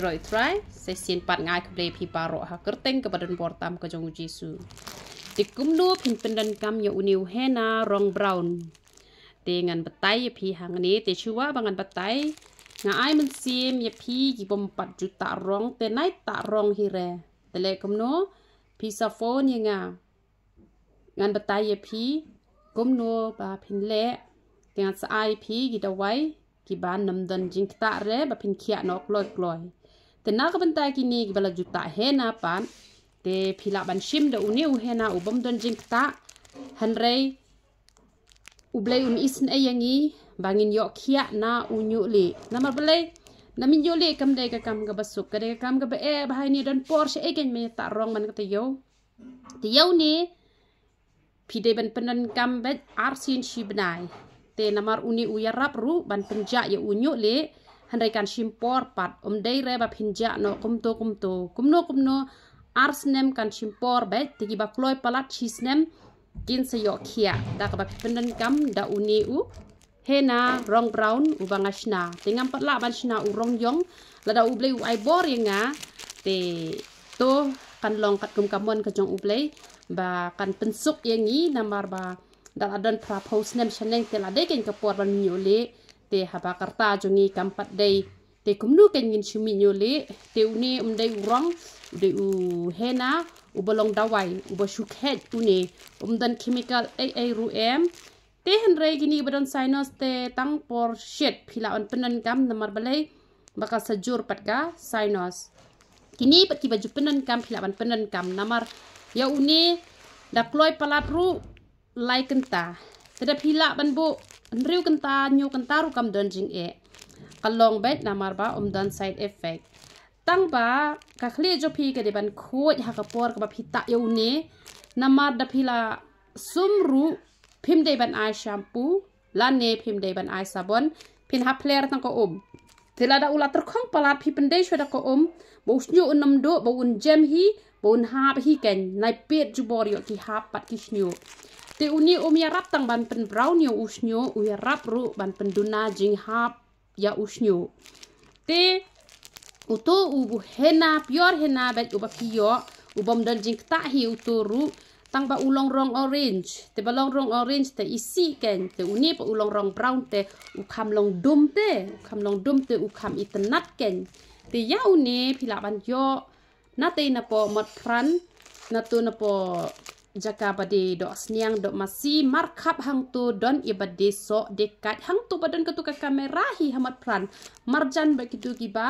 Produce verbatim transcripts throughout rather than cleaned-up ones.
Roi Trai, sa shisien pat nga ai khublei phi baroh ha ka kyrteng kaba donbor tam ka jong u Jisu. Te kumno phin pyndonkam ïa une u henna rong brown? Te ngan batai ïa phi hangne, te shuwa ba ngan batai, nga ai mynsiem ïa phi ki bym pat ju tah rong, te nai tah rong hi re. Te leh kumno, phi sa phone ïa nga. Ngan batai ïa phi kumno ba phin leh, te ngan sa ai phi ki dawai kiba ym don jingktah re ba phin khiah noh kloi kloi. Te na ka bynta kine kiba la ju tah henna pat, te phi lah ban shim da une u henna u bym don jingktah, hynrei U Blei un isynei ïa ngi ba ngin ïoh khiah na u ñiuh lieh. Namar balei? Na miet ñiuh lieh kam dei ka kam kaba suk, ka dei ka kam kaba eh, ba ha ine don por sha ei kein me tah rong man ka taïew. Taïew ne phi dei ban pyndonkam beit arsien shi bnai. Te namar une u ïarap ruh ban pynjah ïa u ñiuh lieh, hynrei kan shim por pat, um dei re ba phin jah noh kumto kumto. Kumno kumno, ar snem kan shim por beit, te kiba kloi palat shi snem kin sa ïoh khiah da kaba phi pyndonkam da une u henna rong brown uba nga shna. Te ngam pat lah ban shna u rong ïong, lada U Blei u ai bor ïa nga, te to kan long katkum ka mon ka jong U Blei ba kan pynsuk ïa ngi, namar ba da la don phra phew snem shaneng te la dei kein ka por ban miet ñiuh lieh, te haba ka rta jong ngi kam pat dei. Te kumno kein ngin shu miet ñiuh lieh? Te une um dei u rong, u dei u henna uba long dawai, uba shu kheit une, um don chemical ei ei ruh em. Te hynrei kine ba don sinus te tang por shit phi lah ban pyndonkam, namar balei? Ba ka sa jur pat ka sinus. Kine pat kiba ju pyndonkam phi lah ban pyndonkam, namar ïa une da kloi palat ruh lai kynta. Te da phi lah ban buh hynriew kynta, hynñiew kynta ruh kam don jingeh. Ka long beit namar ba um don side effect. Tang ba ka khlieh jong phi ka dei ban khuid ha ka por kaba phi tah ïa une. Namar da phi la sum ruh, phim dei ban ai shampoo lane phim dei ban ai sabon, phin hap phler tang ka um. Te lada u la tyrkhong palat, phi pyndei shuwa da ka um, ba u shñiuh un ym duh, ba un jem hi, ba un hap hi kein, nai peit jubor ïoh ki hap pat ki shñiuh. Te une um ïarap tang ban pynbrown ïa u shñiuh, u ïarap ruh ban pynduna jinghap ïa u shñiuh. Te uto u henna, pure henna beit uba phi ïoh, u bym don jingktah hi uto ruh, tang ba u long rong orange. Te ba long rong orange te isih kein, te une pat u long rong brown te u kham long dum te, u kham long dum te u kham itynnad kein. Te ïa une phi lah ban ïoh na tei na poh Motphran, na to na poh jaka ba dei doh sniang, doh masi, markhap hangto don i ba dei soh dei kait, hangto ba don kato ka kamera hi ha Motphran. Marjan bad kito kiba,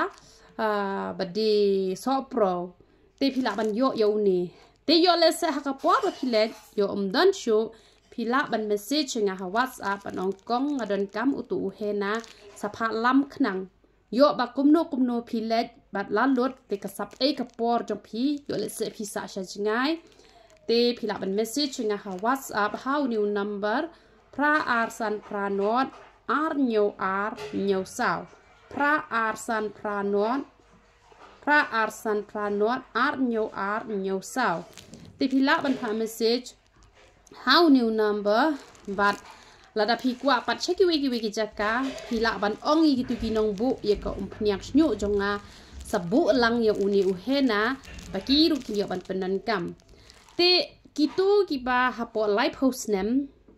ah, ba dei soh pro. Te phi lah ban ïoh ïa une. Te ïoh lehse ha ka por ba phi leit, ïoh um don shuh, phi lah ban message nga ha WhatsApp ban ong kong nga donkam uto u henna sa phah lam khnang. Ïoh ba kumno kumno phi leit bad la lut te ka sap ei ka por jong phi, ïoh lehse phi sah sha jngai. Te phi lah ban message nga ha WhatsApp ha une u number phra ar san phra nod ar hynñiew ar hynñiew saw. Phra ar san phra nod, phra ar san phra nod ar hynñiew ar hynñiew saw. Te phi lah ban phah message ha une u number, bad lada phi kwah pat sha kiwei kiwei ki jaka, phi lah ban ong ïa kito ki nongbuh ïa ka umphniang shñiuh jong nga sa buh lang ïa une u henna, ba ki ruh kin ïoh ban pyndonkam. Te kito kiba hapoh laiphew snem,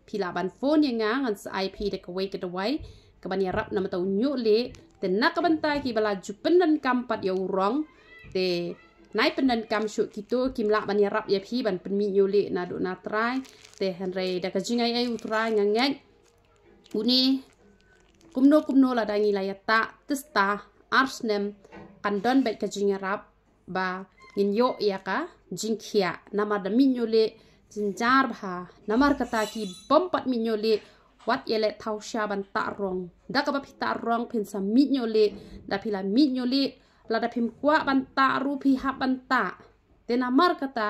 phi lah ban phone ïa nga, ngan sa ai phi da kawei ka dawai kaban ïarap namar uto u ñiuh lieh. Te na ka bynta kiba la ju pyndonkam pat ïa u rong, te nai pyndonkam shuh kito, kim lah ban ïarap ïa phi ban pynmiet ñiuh lieh naduh na trai. Te hynrei da ka jingai ei u Trai nga ngeit une kumno kumno lada ngi la ïatah tista ar snem, kan don beit ka jingïarap ba ngin ïoh ïa ka jingkhiah. Namar da miet ñiuh lieh jynjar bha. Namar kata ki bym pat miet ñiuh lieh, wat ïaleh thaw sha ban tah rong. Da kaba phi tah rong phin sa miet ñiuh lieh. Da phi la miet ñiuh lieh, lada phim kwah ban tah ruh phi hap ban tah. Te namar kata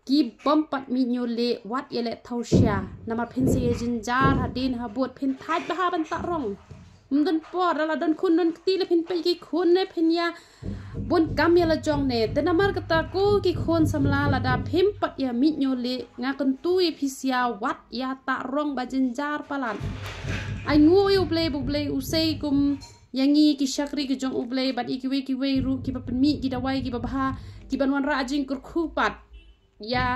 ki bym pat miet ñiuh lieh, wat ïaleh thaw sha. Namar phin sa ïa jynjar hadien habud, phin thait bha ban tah rong. Ym don por, da la don khun don kti la phin peit ki khun ne phin ïa bun kam ïa la jong ne. Te namar kata ko ki khun samla, lada phim pat ïa miet ñiuh lieh, nga kyntu ïa phi sha, wat ïa tah rong ba jynjar palat. Ai nguh ïa U Blei ba U Blei u sei kum ïa ngi ki shakri ki jong U Blei bad ïa kiwei kiwei ruh kiba pynmih ki dawai kiba bha, kiban wanrah jingkyrkhu pat ïa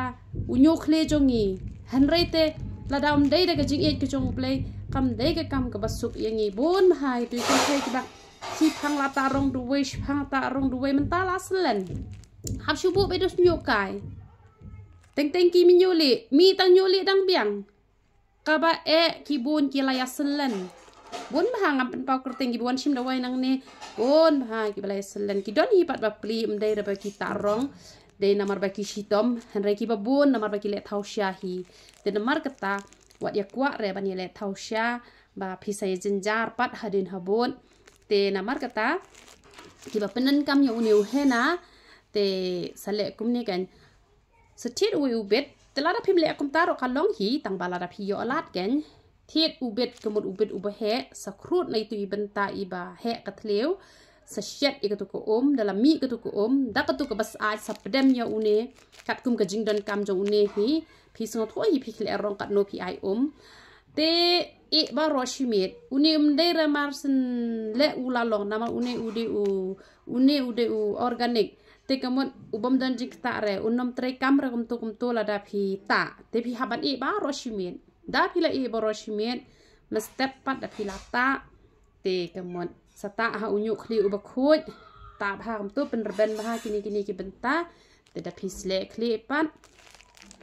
u ñiuh khlieh jong ngi. Hynrei te lada ym dei da ka jingïeit ka jong U Blei, kam dei ka kam kaba suk ïa ngi. Bun bha ïa tu ïa ki kiba shiphang la ta rong duwei, shiphang ta rong duwei, mynta la syllen. Hap shu buh beit da u ñiuh kai. Teng teng ki mi ñiuh lieh, mi tang ñiuh lieh dang biang. Kaba eh ki bun ki la ïa syllen. Bun bha, ngam pynpaw kyrteng kiba wan shim dawai nangne. Bun bha kiba la ïa syllen. Ki don hi pat ba plie, ym dei re ba ki ta rong, dei namar ba ki shitom, hynrei kiba bun namar ba ki leh thaw sha hi. Te namar kata wat ïa kwah re ban ïa leh thaw sha ba phi sa ïa jynjar pat hadien habud. Te namar kata kiba pyndonkam ïa une u henna te sa leh kumne kan. Sa thied uwei u bit, te lada phim leh kumta ruh ka long hi, tang ba lada phi ïoh lad kan. Thied u bit, ka mut u bit uba heh, sa khrud na itu i bynta iba heh ka thliew, sa shet ïa katu ka um, da la mih katu ka um, da katu kaba syaid sa pdem ïa une, katkum ka jingdonkam jong une hi, phi sngewthuh hi phi leh rong katno phi ai um. Te ïeh baroh shi miet, une um dei re mar syn leh u la long, namar une u dei u, une u dei u organic. Te ka mut u bym don jingktah re, un ym trei kam re kumtu kumtu lada phi tah. Te phi hap ban ïeh baroh shi miet. Da phi la ïeh baroh shi miet, mynstep pat da phi la tah. Te ka mut sa tah ha u ñiuh khlieh uba khuid. Tah bha kumtu, pynrben bha kine kine ki bynta. Te da phi sleh khlieh pat,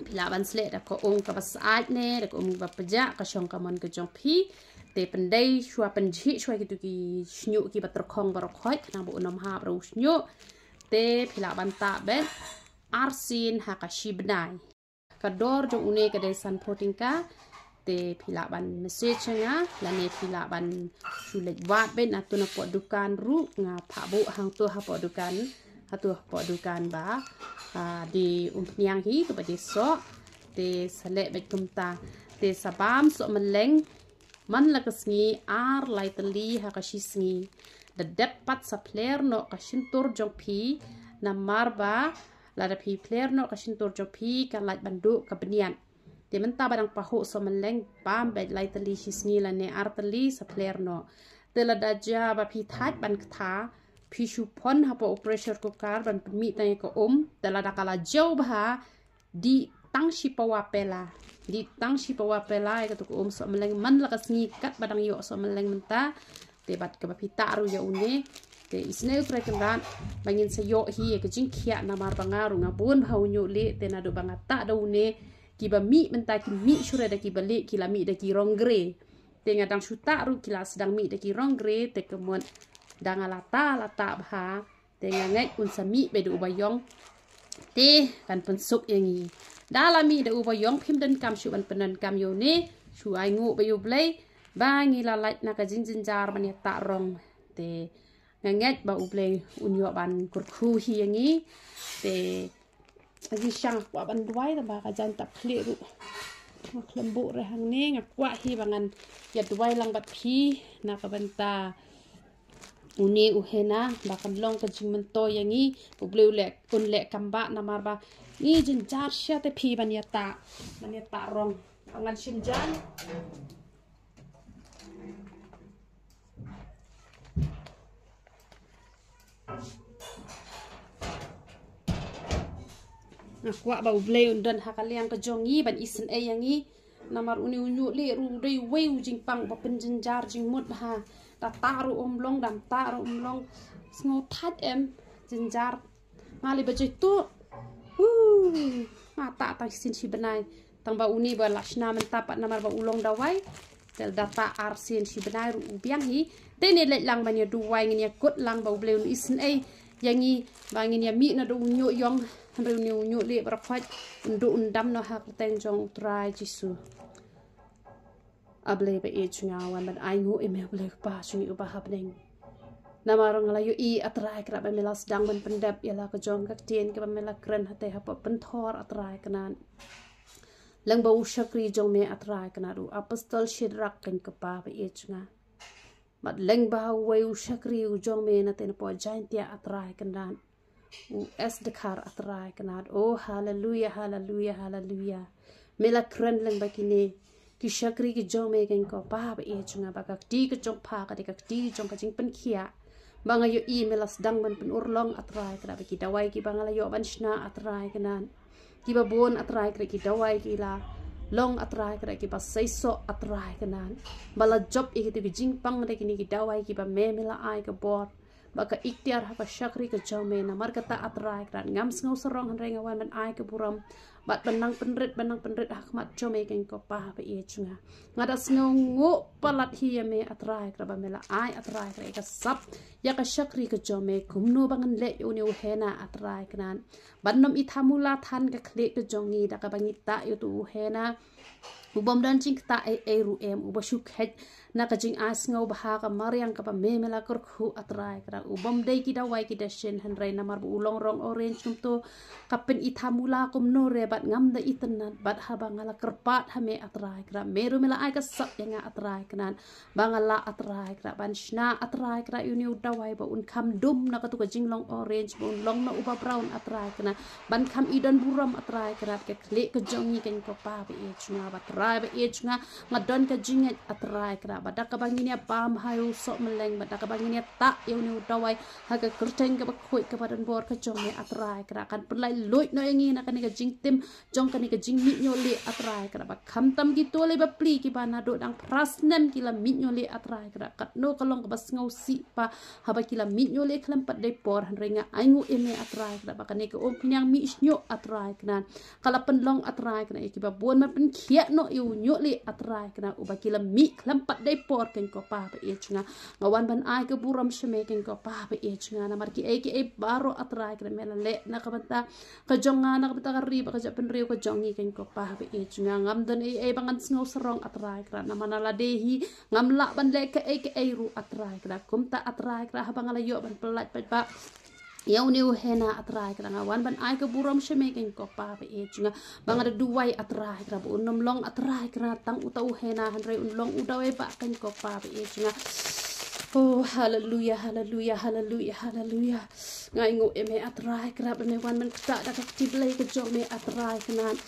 phi lah ban sleh da ka um kaba syaid ne da ka um kaba pjah, ka shong ka mon ka jong phi. Te pyndei shuwa, pynjhieh shuwa kitu ki shñiuh kiba tyrkhong baroh khoit, khnang ba un ym hap re u shñiuh. Te phi lah ban tah beit arsien ha ka shi bnai. Ka dor jong une ka dei sanphew tyngka. Te phi lah ban message ïa nga, lane phi lah ban shu leit wad beit na tu na poh dukan ruh, nga phah buh hangtu hapoh dukan, hatu hapoh dukan ba, ah, die umphniang hi, kaba die soh. Te sa leh beit kumta. Te sa bam sohmylleng man la ka sngi ar lai tylli ha ka shi sngi. Da dep pat sa phler noh ka shyntur jong phi, namar ba lada phi phler noh ka shyntur jong phi, ka lait ban duh ka bniat. Te mynta ba dang pahuh sohmylleng, bam beit lai tylli shi sngi lane ar tylli sa phler noh. Te lada jia ba phi thait ban ktha, phi shu phon hapoh u pressure cooker ban pynmih tang ïa ka um. Te lada ka la jew bha, dih tang shi pawa pela. Dih tang shi pawa pela ïa katu ka um sohmylleng man la ka sngi, katba dang ïoh sohmylleng mynta. Te bad kaba phi tah ruh ïa une, te isynei U Trai Kynrad ba ngin sa ïoh hi ïa ka jingkhiah, namar ba nga ruh nga bun bha u ñiuh lieh. Te naduh ba nga tah da une, kiba mih mynta ki mih shuh re da kiba lieh, ki la mih da ki rong grey. Te nga dang shu tah ruh ki la sdang mih da ki rong grey. Te ka mut da nga la tah, la tah bha, te nga ngeit un sa mih beit da uba ïong. Te kan pynsuk ïa ngi. Da la mih da uba ïong, phim donkam shuh ban pyndonkam ïa une. Shu ainguh beit ïa U Blei ba ngi la lait na ka jingjynjar ban ïa tah rong. Te nga ngeit ba U Blei un ïoh ban kyrkhu hi ïa ngi. Te ngi shang, kwah ban duwai, tang ba ka jaiñ tap khlieh ruh. Nga khlem buh re hangne, nga kwah hi ba ngan ïa duwai lang bad phi na ka bynta une u henna, ba kan long ka jingmyntoi ïa ngi. U Blei u leh, un leh kam ba, namar ba ngi jynjar sha te phi ban ïa tah, ban ïa tah rong. Ba ngan shim jaiñ. Nga kwah ba U Blei un don ha ka liang ka jong ngi ban isynei ïa ngi. Namar une u ñiuh lieh ruh u dei uwei u jingpang ba pynjynjar jingmut bha. Da tah ruh um long, dam tah ruh um long. Sngewthait em, jynjar. Nga leh ba jai tu. Uh, nga tah tang shisien shi bnai. Tang ba une ba la shna mynta pat namar ba u long dawai. Te da tah arsien shi bnai ruh u biang hi. Te ne leit lang ban ïa duwai, ngin ïa kut lang ba U Blei un isynei ïa ngi ba ngin ïa mih na da u ñiuh ïong. Hynrei une u ñiuh lieh baroh khoit un duh un dam noh ha ka kyrteng jong U Trai Jisu. A Blei ba ïeit jong nga, wan ban ainguh ïa me, A Blei Kpa jong ngi uba ha bneng. Namar nga la ïohi, A Trai Kynrad, ba me la sdang ban pyndep ïa la ka jong ka ktien kaba me la kren hangtei hapoh pynthor, A Trai Kynrad. Lyngba u shakri jong me, A Trai Kynrad, u apostol Shadrach, kynrad kpa ba ïeit jong nga. Bad lyngba uwei u shakri u jong me na tei na poh Jaintia, A Trai Kynrad, u Esther, A Trai Kynrad. Oh, haleluya, haleluya, haleluya. Me la kren lyngba kine ki shakri ki jong me keiñ ko Pa ba ïeit jong nga, ba ka kti ka jong pha ka dei ka kti jong ka jingpynkhiah. Ba nga ïohi me la sdang ban pynurlong A Trai Kynrad, ba ki dawai kiba nga la ïoh ban shna A Trai Kynrad, kiba bun A Trai Kynrad, ki dawai ki la long A Trai Kynrad, kiba seisoh A Trai Kynrad, ba la jop ïa kito ki jingpang da kine ki dawai kiba me me la ai ka bor, ba ka iktiar ha ka shakri ka jong me. Namar kata A Trai Kynrad, ngam sngew sarong hynrei nga wan ban ai ka burom bad ban nang pynrit, ban nang pynrit ha khmat jong me keiñ ko Pa ba ïeit jong nga. Nga da sngewnguh palat hi ïa me A Trai Kynrad, ba me la ai A Trai Kynrad ïa ka sap ïa ka shakri ka jong me. Kumno ba ngan leh ïa une u Hena A Trai Kynrad, ban nym i thamula than ka khlieh ka jong ngi da kaba ngi tah ïa uto u Hena u bym don jingktah ei ei ruh em, uba shu khet na ka jingai sngewbha ka mariang kaba me me la kyrkhu A Trai Kynrad. U bym dei ki dawai ki dashin hynrei namar ba u long rong orange kumto, ka pyn i thamula kumno re bad ngam da itynnad, bad haba nga la kyrpad ha me A Trai Kynrad, me ruh me la ai ka sap ïa nga A Trai Kynrad, ba nga lah A Trai Kynrad ban shna A Trai Kynrad ïa une u dawai ba un kham dum na kato ka jinglong orange, ba un long na uba brown A Trai Kynrad, ban kham i don burom A Trai Kynrad ka khlieh ka jong ngi keiñ ko Pa ba ïeit jong nga. Ba Trai ba ïeit jong nga, nga don ka jingngeit A Trai Kynrad, ba da kaba ngin ïa bam ha u sohmyllieng, ba da kaba ngin ïa tah ïa une u dawai, ha ka kyrteng kaba khuid kaba don bor ka jong me A Trai Kynrad, kan pynlait luid noh ïa ngi na kane ka jingtim jong kane ka jingmih ñiuh lieh A Trai Kynrad, ba khamtam kito lei bapli kiba naduh dang phra snem ki la mih ñiuh lieh A Trai Kynrad. Katno ka long kaba sngewsih Pa haba ki la mih ñiuh lieh khlem pat dei por, hynrei nga ainguh ïa me A Trai Kynrad, ba kane ka umphniang mih shñiuh A Trai Kynrad, ka la pynlong A Trai Kynrad ïa kiba bun ban pynkhiah noh ïa u ñiuh lieh A Trai Kynrad, uba ki la mih khlem pat dei por keiñ ko Pa ba ïeit jong nga. Nga wan ban ai ka burom sha me keiñ ko Pa ba ïeit jong nga, namar kiei kiei baroh A Trai Kynrad me la leh na ka bynta ka jong nga, na ka bynta ka ri bad ka jaitbynriew ka jong ngi keiñ ko Pa ba ïeit jong nga. Ngam don ei ei ba ngan sngew sarong A Trai Kynrad, namar na lade hi ngam lah ban leh kaei kaei ruh A Trai Kynrad. Kumta A Trai Kynrad, haba nga la ïoh ban pyllait paidbah ïa une u Hena A Trai Kynrad, nga wan ban ai ka burom sha me keiñ ko Pa ba ïeit jong nga, ba nga da duwai A Trai Kynrad ba un nym long A Trai Kynrad tang uta u Hena, hynrei un long u dawai ba keiñ ko Pa ba ïeit jong nga. Oh, haleluya, haleluya, haleluya, haleluya. Nga ainguh ïa me A Trai Kynrad, ba me wan ban ktah da ka kti blei ka jong me A Trai Kynrad.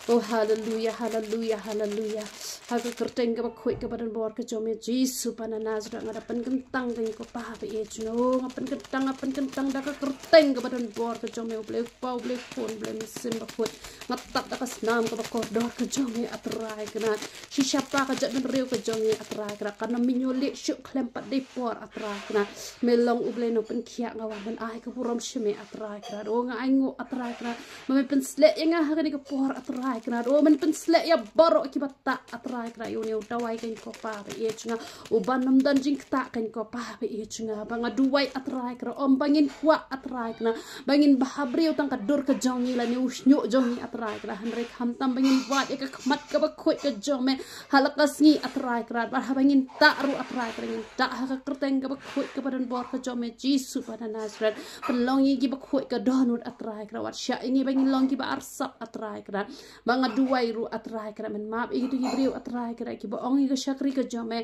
Oh, haleluya, haleluya, haleluya. Ha ka kyrteng kaba khuid kaba don bor ka jong me Jisu ba na Nasareth, nga da pynkyntang keiñ ko Pa ba ïeit jong nga. Oh, nga pynkyntang, nga pynkyntang da ka kyrteng kaba don bor ka jong me, U Blei Kpa, U Blei Khun, U Blei Mynsiem Bakhuid. Nga tad da ka snam kaba kordor ka jong me A Trai Kynrad. Shisha Pa, ka jaitbynriew ka jong ngi A Trai Kynrad, kan nym mih ñiuh lieh shuh khlem pat dei por A Trai Kynrad. Me long U Blei nongpynkhiah, nga wan ban ai ka burom sha me A Trai Kynrad. Oh, nga ainguh A Trai Kynrad, ba men pynsleh ïa nga ha kane ka por A Trai Kynrad. Oh, men pynsleh ïa baroh kiba tah A Trai Kynrad ïa une u dawai keiñ ko Pa ba ïeit jong nga, uba nym don jingktah keiñ ko Pa ba ïeit jong nga. Ba nga duwai A Trai Kynrad, ym ba ngin kwah A Trai Kynrad ba ngin bha briew tang ka dur ka jong ngi lane u shñiuh jong ngi A Trai Kynrad, hynrei khamtam ba ngin wad ïa ka khmat kaba khuid ka jong me ha la ka sngi A Trai Kynrad, bad haba ngin tah ruh A Trai Kynrad, ngin tah ha ka kyrteng kaba khuid kaba don bor ka jong me Jisu ba na Nasareth. Pynlong ïa ngi kiba khuid ka dohnud A Trai Kynrad, wat shah ïa ngi ba ngin long kiba arsap A Trai Kynrad. Ba nga duwai ruh A Trai Kynrad, men map ïa kito ki briew A Trai Kynrad kiba ong ïa ka shakri ka jong me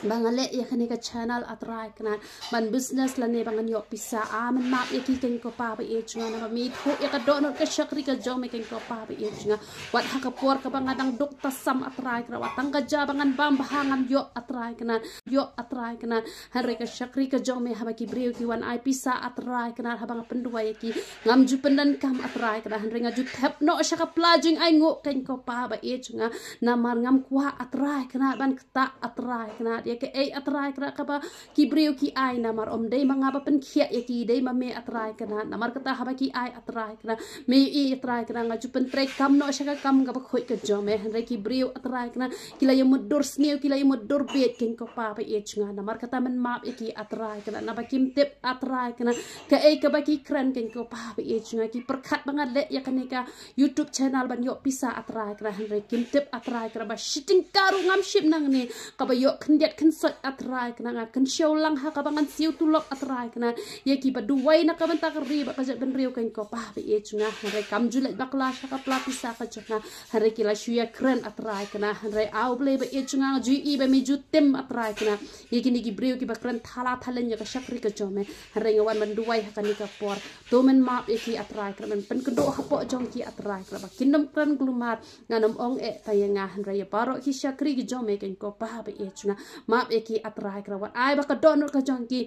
ba nga leh ïa kane ka channel A Trai Kynrad ban business lane ba ngan ïoh pisa. Ah, men map ïa ki keiñ ko Pa ba ïeit jong nga, namar me ithuh ïa ka dohnud ka shakri ka jong me keiñ ko Pa ba ïeit jong nga. Wat ha ka por kaba nga dang duk tasam A Trai Kynrad, wat tang ka ja ba ngan bam bha ngam ïoh A Trai Kynrad, ïoh A Trai Kynrad. Hynrei ka shakri ka jong me, haba ki briew ki wan ai pisa A Trai Kynrad, haba nga pynduwai ïa ki, ngam ju pyndonkam A Trai Kynrad, hynrei nga ju thep noh sha ka pla jingainguh keiñ ko Pa ba ïeit jong nga. Namar ngam kwah A Trai Kynrad ban ktah A Trai Kynrad ïa kaei A Trai Kynrad kaba ki briew ki ai, namar ym dei ma nga ba pynkhiah ïa ki, dei ma me A Trai Kynrad. Namar kata haba ki ai A Trai Kynrad, me ïohi A Trai Kynrad, nga ju pyntreikam noh sha ka kam kaba khuid ka jong me, hynrei ki briew A Trai Kynrad ki la ïamut dur sniew, ki la ïamut dur bieit keiñ ko Pa ba ïeit jong nga. Namar kata men map ïa ki A Trai Kynrad, naba kim tip A Trai Kynrad kaei kaba ki kren keiñ ko Pa ba ïeit jong nga. Ki pyrkhat ba nga leh ïa kane ka YouTube channel ban ïoh pisa A Trai Kynrad, hynrei kim tip A Trai Kynrad ba shi tyngka ruh ngam shim nangne, kaba ïoh khyndiat kynsoit A Trai Kynrad, nga kynshew lang ha kaba ngan siew tulop A Trai Kynrad ïa kiba duwai na ka bynta ka ri bad ka jaitbynriew, Kynrad ko Pa ba ïeit jong nga. Hynrei kam ju leit bakla sha ka pla pisa ka jong nga, hynrei ki la shu ïakren A Trai Kynrad. Hynrei A U Blei ba ïeit jong nga, nga ju ïohi ba me ju tim A Trai Kynrad ïa kine ki briew kiba kren thala thalin ïa ka shakri ka jong me. Hynrei nga wan ban duwai ha kane ka por. To men map ïa ki A Trai Kynrad, men pynkynduh hapoh jong ki A Trai Kynrad, ba kin nym kren kulmar. Ngan ym ong eh tang ïa nga, hynrei ïa baroh ki shakri ki jong me, Kynrad ko Pa ba ïeit jong nga. Map ïa ki A Trai Kynrad, wat ai ba ka dohnud ka jong ki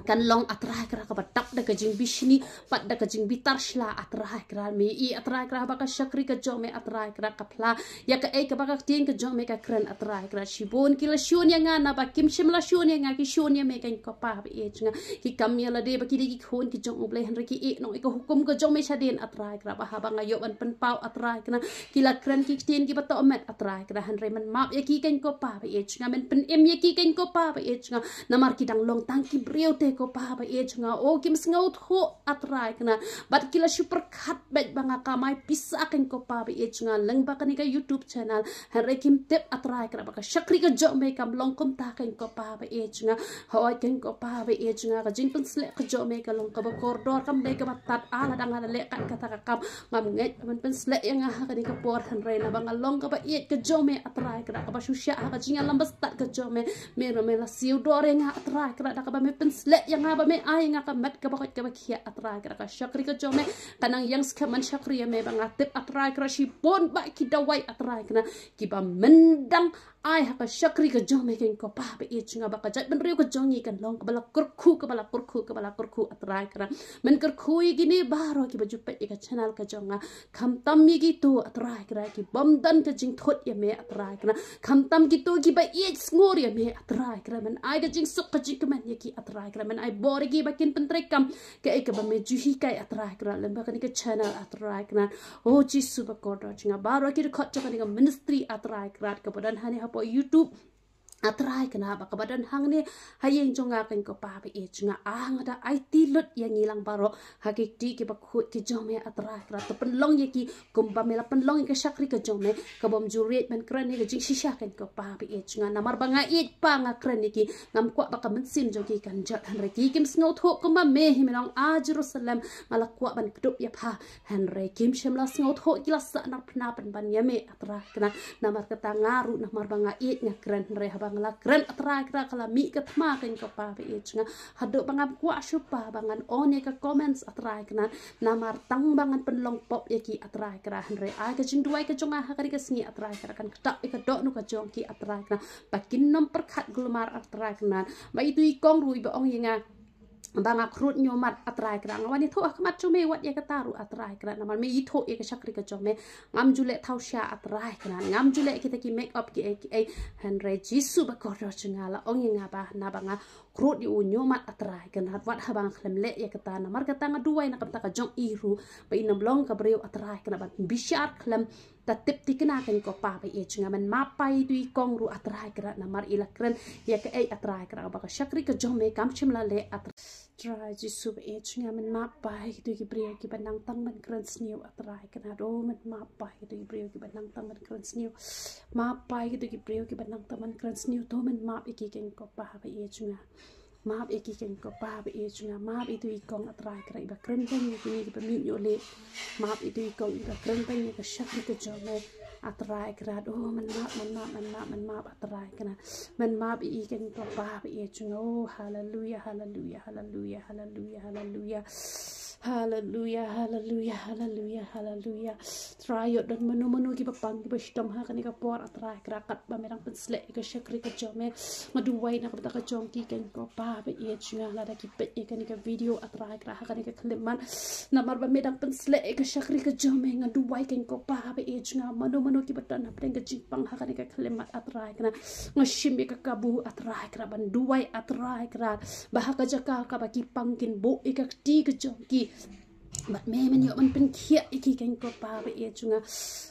kan long A Trai Kynrad kaba dap da ka jingbishni bad da ka jingbitar shla A Trai Kynrad. Me ïohi A Trai Kynrad ba ka shakri ka jong me A Trai Kynrad ka phla ïa kaei kaba ka ktien ka jong me ka kren A Trai Kynrad. Shibun ki la shun ïa nga, naba kim shym la shun ïa nga, ki shun ïa me, Kynrad ko Pa ba ïeit jong nga. Ki kam ïa lade ba ki dei ki khun ki jong U Blei, hynrei ki ïeh noh ïa ka hukum ka jong me shadien A Trai Kynrad, ba haba nga ïoh ban pynpaw A Trai Kynrad, ki la kren ki ktien kiba tohmet A Trai Kynrad. Hynrei men map ïa ki, Kynrad ko Pa ba ïeit jong nga, men pynim ïa ki, Kynrad ko Pa ba ïeit jong nga. Namar ki dang long tang ki briew te, ko Pa ba ïeit jong nga. O, kim sngewthuh A Trai Kynrad, bad ki la shu pyrkhat beit ba nga kamai pisa, Kynrad ko Pa ba ïeit jong nga, lyngba kane ka YouTube channel. Hynrei kim tip A Trai Kynrad ba ka shakri ka jong me kam long kumta, Kynrad ko Pa ba ïeit jong nga. Hooid, Kynrad ko Pa ba ïeit jong nga, ka jingpynsleh ka jong me ka long kaba kordor, kam dei kaba tad. Ah, lada nga la leh kat kata ka kam, ngam ngeit ba men pynsleh ïa nga ha kane ka por. Hynrei naba nga long kaba ïeit ka jong me A Trai Kynrad, kaba shu shah ha ka jingïalam bastad ka jong me, me ruh me la siew dor ïa nga A Trai Kynrad, da kaba me pynsleh ïa nga, ba me ai ïa nga ka met kaba koit kaba khiah A Trai Kynrad. Ka shakri ka jong me ka nang ïeng skhem ban shakri ïa me, ba nga tip A Trai Kynrad shibun ba ki dawai A Trai Kynrad, kiba men dang ai ha ka shakri ka jong me, Kynrad ko Pa ba ïeit jong nga, ba ka jaitbynriew ka jong ngi kan long kaba la kyrkhu, kaba la kyrkhu, kaba la kyrkhu A Trai Kynrad. Men kyrkhu ïa kine baroh kiba ju peit ïa ka channel ka jong nga. Khamtam ïa kito A Trai Kynrad kibym don ka jingthut ïa me A Trai Kynrad, khamtam kito kiba ïeit sngur ïa me A Trai Kynrad, men ai ka jingsuk ka jingkmen ïa ki A Trai Kynrad, men ai bor ïa ki ba kin pyntreikam kaei kaba me ju hikai A Trai Kynrad, lyngba kane ka channel A Trai Kynrad. O Jisu ba kordor jong nga, baroh ki dkhot jong kane ka ministry A Trai Kynrad, kaba don hangne hapoh YouTube A Trai Kynrad, bad kaba don hangne ha ïing jong nga, Kynrad ko Pa ba ïeit jong nga. Ah, nga da aiti lut ïa ngi lang baroh ha ki kti kiba khuid ki jong me A Trai Kynrad. To pynlong ïa ki kumba me la pynlong ïa ka shakri ka jong me, kabym ju riej ban kren ïa ka jingshisha, Kynrad ko Pa ba ïeit jong nga. Namar ba nga ïeit, Pa, nga kren ïa ki, ngam kwah ba ka mynsiem jong ki kan jot. Hynrei ki kim sngewthuh kumba me hi me la ong, A Jerusalem, nga la kwah ban kdup ïa pha. Hynrei kim shym la sngewthuh, ki la sah narphna pynban ïa me A Trai Kynrad. Namar kata nga ruh, namar ba nga ïeit, nga kren. Hynrei haba nga la kren A Trai Kynrad, ka la mih ka thma, Kynrad ko Pa ba ïeit jong nga. Haduh ba ngam kwah shuh, Pa, ba ngan on ïa ka comments A Trai Kynrad, namar tang ba ngan pynlong pop ïa ki A Trai Kynrad. Hynrei ai ka jingduwai ka jong nga ha kane ka sngi A Trai Kynrad, kan ktah ïa ka dohnud ka jong ki A Trai Kynrad, ba kin nym pyrkhat kulmar A Trai Kynrad. Ba itu i kong ruh iba ong ïa nga ba nga khrud ñiewmat A Trai Kynrad, nga wan ïathuh ha khmat jong me wat ïa kata ruh A Trai Kynrad, namar me ithuh ïa ka shakri ka jong me. Ngam ju leh thaw sha A Trai Kynrad, ngam ju leh kita ki make up kiei kiei. Hynrei Jisu ba kordor jong nga la ong ïa nga ba naba nga khrud ïa u ñiewmat A Trai Kynrad, wat haba nga khlem leh ïa kata. Namar kata nga duwai na ka bynta ka jong i ruh, ba in ym long ka briew A Trai Kynrad ban bishar khlem da tip thikna, Kynrad ko Pa ba ïeit jong nga. Men map, Pa, ïa itu i kong ruh A Trai Kynrad, namar i la kren ïa kaei A Trai Kynrad, ba ka shakri ka jong me kam shym la leh A Trai Jisu ba ïeit jong nga. Men map, Pa, ïa kito ki briew kiba nang tang ban kren sniew A Trai Kynrad. O, men map, Pa, ïa kito ki briew kiba nang tang ban kren sniew. Map, Pa, ïa kito ki briew kiba nang tang ban kren sniew. To men map ïa ki, Kynrad ko Pa ba ïeit jong nga. Map ïa ki, Kynrad ko Pa ba ïeit jong nga. Map ïa itu i kong A Trai Kynrad, iba kren beiñ ïa kine kiba mih ñiuh leh. Map ïa itu i kong iba kren beiñ ïa ka shakri ka jong me A Trai Kynrad. O, men map, men map, men map, men map A Trai Kynrad. Men map ïa i, Kynrad ko Pa ba ïeit jong nga. O, haleluia, haleluia, haleluia, haleluia, haleluia. Haleluia, haleluia, haleluia, haleluia. Trai, ïoh don mano mano kiba pang kiba shitom ha kane ka por A Trai Kynrad, katba me dang pynsleh ïa ka shakri ka jong me. Nga duwai na ka bynta ka jong ki, Kynrad ko Pa ba ïeit jong nga, lada ki peit ïa kane ka video A Trai Kynrad, ha kane ka khyllipmat. Namar ba me dang pynsleh ïa ka shakri ka jong me, nga duwai, Kynrad ko Pa ba ïeit jong nga, mano mano kiba don hapdeng ka jingpang ha kane ka khyllipmat A Trai Kynrad, nga shim ïa ka kabu A Trai Kynrad ban duwai A Trai Kynrad, ba ha ka jaka kaba ki pang kin buh ïa ka kti ka jong ki. Bad me men ïoh ban pynkhiah ïa ki, kane ko Pa ba ïeit jong nga.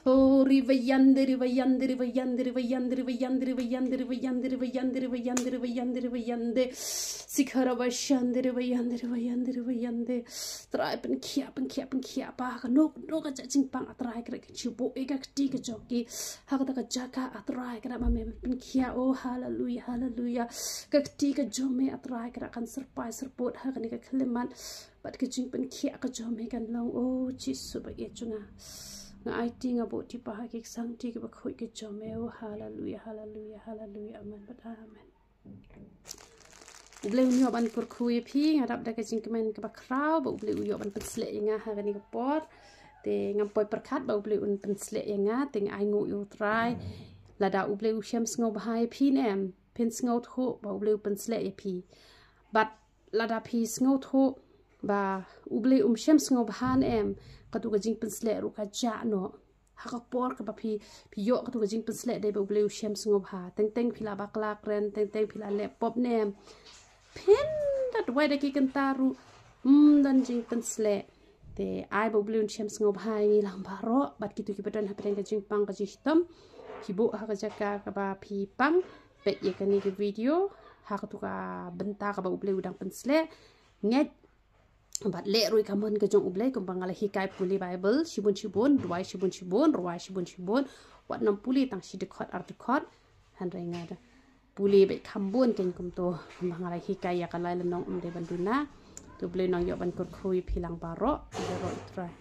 Oh, riwayande, riwayande, riwayande, riwayande, riwayande, riwayande, riwayande, riwayande, riwayande, riwayande. Sikharabashande, riwayande, riwayande, riwayande. Trai pynkhiah, pynkhiah, pynkhiah, Pa, kano kano ka jingpang, A Trai, kane ka jingbuh ïa ka kti ka jong ki ha kata ka jaka, A Trai, kane ma me pynkhiah. Oh, haleluya, haleluya. Ka kti ka jong me, A Trai, kane kan syrpai syrpud ha kane ka khyllipmat. Bad ka jingpynkhiah ka jong me kan long, oh Jisu ba ïeit jong nga. Nga aiti, nga buh ti, Pa, ha ki ksangti kiba khuid ki jong me. Oh, haleluya, haleluya, haleluya. Amen bad amen. U Blei un ïoh ban kyrkhu ïa phi. Nga dap da ka jingkmen kaba khraw ba U Blei u ïoh ban pynshlur ïa nga ha kane ka por. Te ngam poi pyrkhat ba U Blei un pynshlur ïa nga, te nga ainguh ïa U Trai. Lada U Blei u shem sngewbha ïa phi ne em, phin sngewthuh ba U Blei u pynshlur ïa phi. Bad lada phi sngewthuh ba U Blei um shem sngewbha ne em, katu ka jingpynshlur ruh ka jah noh. Ha ka por kaba phi, phi ïoh katu ka jingpynshlur dei ba U Blei u shem sngewbha. Teng teng phi la bakla kren, teng teng phi la leh pop ne em, phin da duwai da ki kynta ruh ym don jingpynshlur. Te ai ba U Blei un shem sngewbha ïa ngi lang baroh, bad kito kiba don hapdeng ka jingpang ka jingshitom, phi buh ha ka jaka kaba phi pang, peit ïa kane ka video ha katu ka bynta kaba U Blei u dang pynshlur. Ngeit bad leh ruh ïa ka mon ka jong U Blei, kumba nga la hikai, pule Baibl shibun shibun, duwai shibun shibun, rwai shibun shibun. Wat nang pule tang shi dkhot ar dkhot. Hynrei nga da pule bad kham bun kein kumto, kumba nga la hikai ïa ka lai lynnong, ym dei ban duna. To U Blei un nang ïoh ban kyrkhu ïa phi lang baroh, baroh, U Trai.